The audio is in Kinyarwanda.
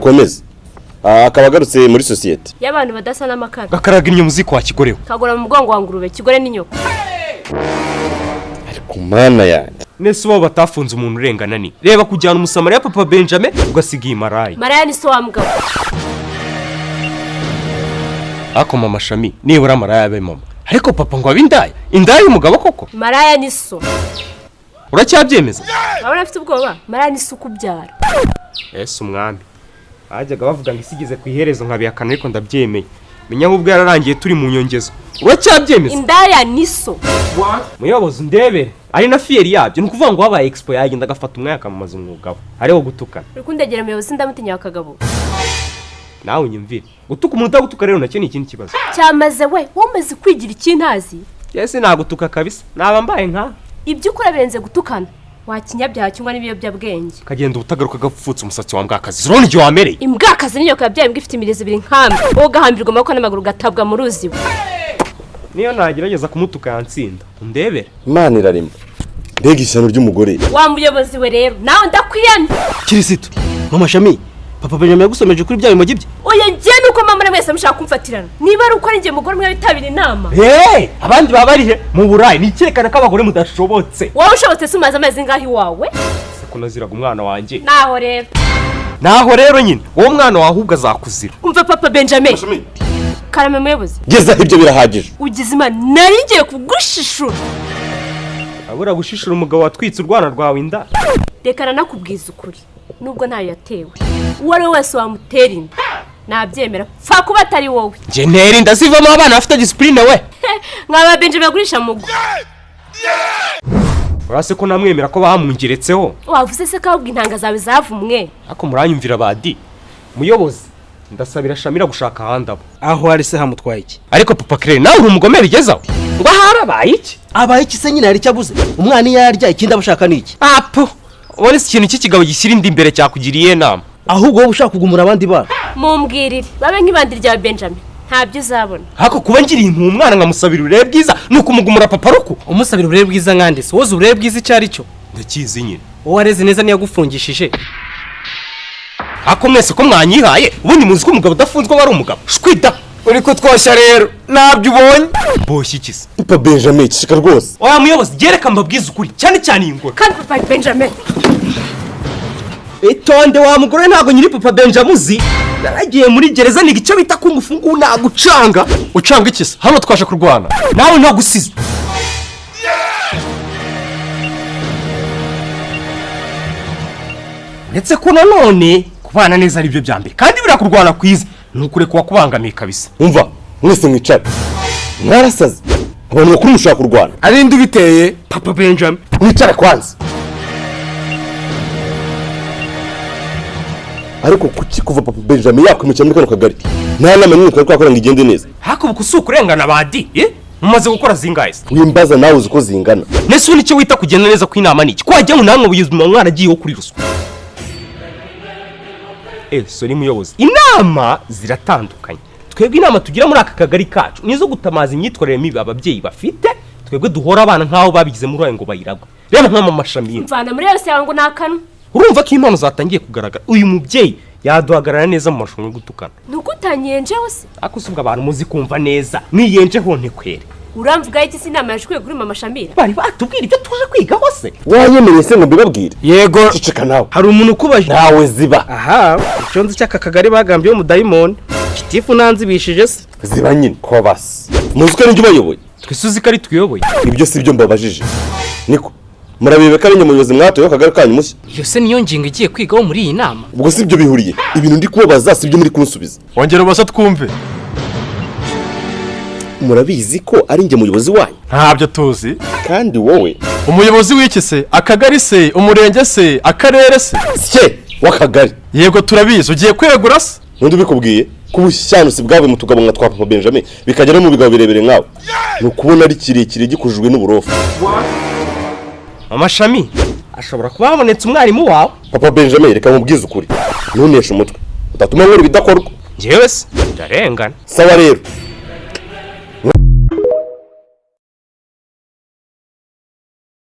Mukomeze. Akaba agarutse muri sosiyete y'abantu badasa n'amakara. Gakaraga inyuma uziko wa kigorewe. Kagora mu mugongo wa ngurube, kigore n'inyoko. Ariko mana yanjye! Nese uba batafunze umuntu urengana ni reba kujyana umusamariya papa Benjamin ugasiga iyi maraya. Maraya ni so wa mugabo. Ariko mama Shami, nibura maraya abe mama, ariko papa ngo abe indaya, indaya y'umugabo koko. Maraya ni so. Uracyabyemeza? Urabona afite ubwoba. Maraya ni so ukubyara. Ese umwami bajyaga bavuga ngo isi igeze ku iherezo, nkabihakana, ariko ndabyemeye. Menya ahubwo yararangiye turi mu nyongezo. Uracyabyemeza? Indaya ni so. Muyobozi, ndebere ari na fiyeri yabyo. Ni ukuvuga ngo wabaye expo yagenda agafata umwanya akamamaza umwuga we, hariho gutukana. Uri kundegera umuyobozi, ndamutinya wa kagabo. Nawe unyumvire, gutuka umuntu utagutuka rero nacyo ni ikindi kibazo. Cyamaze we, wowe umaze kwigira ikintazi. Yese nagutuka kabisa, naba mbaye nka Ibyo ukora birenze gutukana, wa kinyabyaha cyangwa n'ibiyobyabwenge. Kagenda ubutagaruka gapfutse umusatsi wa mbwakazi, urabona igihe wamereye. Imbwakazi n'inyoko yabyaye imbwa ifite imirizo ibiri nkambi, wowe ugahambirwa amaboko n'amaguru ugatabwa mu ruzi we. Niyo nagerageza kumutuka yantsinda, undebere. Imana irarema, mbega ishyano ry'umugore! Wa muyobozi we rero, nawe ndakwiyana. Kirisitu, mama Shami, papa Benjamin yagusomeje kuri bya bimogi bye? Oya, njye nuko mama mwese mushaka kumfatirana, niba ari uko ari njye mugore umwe witabira inama. Hey, abandi baba bari he mu Burayi? Ni icyerekana ko abagore mudashobotse. Wowe ushobotse se umaze amezi ngaho iwawe? Se ko naziraga umwana wanjye. Naho rero. Naho rero nyine uwo mwana wawe ahubwo azakuzira. Umva papa Benjamin. Karame muyobozi. Gezaho, ibyo birahagije. Ugize Imana, nari ngiye kugushishura. Abura gushishura umugabo watwitse urwana rwawe inda. Reka nanakubwiza ukuri, nubwo ntayo yatewe, uwo ari we wese wamutera inda nabyemera, pfa kuba atari wowe. Njye ntera inda zivamo abana bafite disipurine we? Mwaba Benjamin agurisha mugo. Urase ko namwemera ko bamungeretseho. Wavuze se ko ahubwo intanga zawe zavumwe? Ariko muranyumvira badi. Muyobozi, ndasabira Shamira gushaka ahandi abo. Aho ari se hamutwaye iki? Ariko papa Claire, nawe uri umugome bigezaho ngo aharabaye iki? Abaye iki se nyine? Hari icyo abuze? Umwana iyo yarya, ikindi aba ashaka ni iki? Apo ubone si ikintu cy'ikigabo gishyira inda imbere cyakugiriye inama. Ahubwo wowe ushaka kugumura abandi bana. Mumbwirire babe nk'ibandi rya Benjamin, ntabyo uzabona. Ariko kuba ngiriye impuhwe umwana nkamusabira uburere bwiza ni ukumugumura papa ruku? Umusabira uburere bwiza nkande se? Wowe uzi uburere bwiza icyo ari cyo? Ndakizi nyine. Wowe wareze neza ntiyagufungishije. Ako mwese ko mwanyihaye, ubundi muzi ko umugabo udafunzwe aba ari umugabo? Shwida. Uri kutwoshya rero, ntabyo ubonye. Boshye iki se? Papa Benjamin, ceceka rwose. Oya muyobozi, gereka mbabwize ukuri, cyane cyane iyi ngoro. Kandi papa Benjamin. Itonde wa mugore, ntabwo nyiri papa Benjamin uzi. Naragiye muri gereza niga icyo bita kungufu, nagucanga. Ucanga iki se? Hano twaje kurwana. Nawe ntagusize. Uretse ko nanone kubana neza ari byo bya mbere, kandi buriya kurwana kwiza ni ukureka uwakubangamiye kabisa. Umva, mwese mwicare, mwarasaze. Abantu bakuru mushaka kurwana? Ari indi ubiteye? Papa Benjamin. Mwicare kwanza. Ariko kuki kuva papa Benjamin yakwimukira muri kano kagari nta nama n'imwe twari twakora ngo igende neza? Hakubuka si ukurengana badi, eh? Mumaze gukora zingahe se? Wimbaza, nawe uzi uko zingana. Nese ubu nicyo wita kugenda neza kw'inama ni iki, ko wagira ngo namwe ubuzima mwaragiyeho kuri ruswa? Sorry muyobozi, inama ziratandukanye. Twebwe inama tugira muri aka kagari kacu nizo gutamaza imyitwarire mibi ababyeyi bafite. Twebwe duhora abana nk'aho babigizemo uruhare ngo bayiragwe. Reba nk'amamashami. Mvana muri yose yawe ngo ni akanwa. Urumva ko impano zatangiye kugaragara. Uyu mubyeyi yaduhagarara neza mu marushanwa yo gutukana. Ni uko utanyenjeho se? Ariko usubwa abantu muzi kumva neza, mwiyenjeho ntikwere. Uramvuga iki se? Inama yaje kuri mama Shamira. Bari batubwira ibyo tuje kwigaho se? Wanyemereye se ngo mbibabwire? Yego. Ceceka nawe. Hari umuntu ukubaje? Nawe ziba. Aha, icyo nzi cy'aka kagari bagambiye umudayimoni gitifu nanzibishije se. Ziba nyine ko basi muzi ko ari njye ubayoboye. Twese uzi ko ari tuyoboye. Ibyo si byo mbabajije. Niko murabebe ko ari njye muyobozi mwatoye w'akagari kanyu mushya? Iyo se niyo ngingo igiye kwigaho muri iyi nama? Ubwo si byo bihuriye. Ibintu ndi kubabaza si byo muri kunsubiza. Wongera ubase twumve. Murabizi ko ari njye muyobozi wanyu? Ntabyo tuzi. Kandi wowe. Umuyobozi w'iki se? Akagari se, umurenge se, akarere se? Sye w'akagari. Yego turabizi. Ugiye kwegura se? Ntundi ubikubwiye ko ubushyanusi bwavuye mu tugabo nka twa papa Benjamin bikagera no mu bigabo birebire nkawe, ni ukubona ari kirekire gikujijwe n'uburofa. Amashami ashobora kuba habonetse umwarimu wawe. Papa Benjamin, reka mubwize ukuri, ntuneshe umutwe utatuma nkora ibidakorwa. Njyewe se ndarengana? Sawa rero.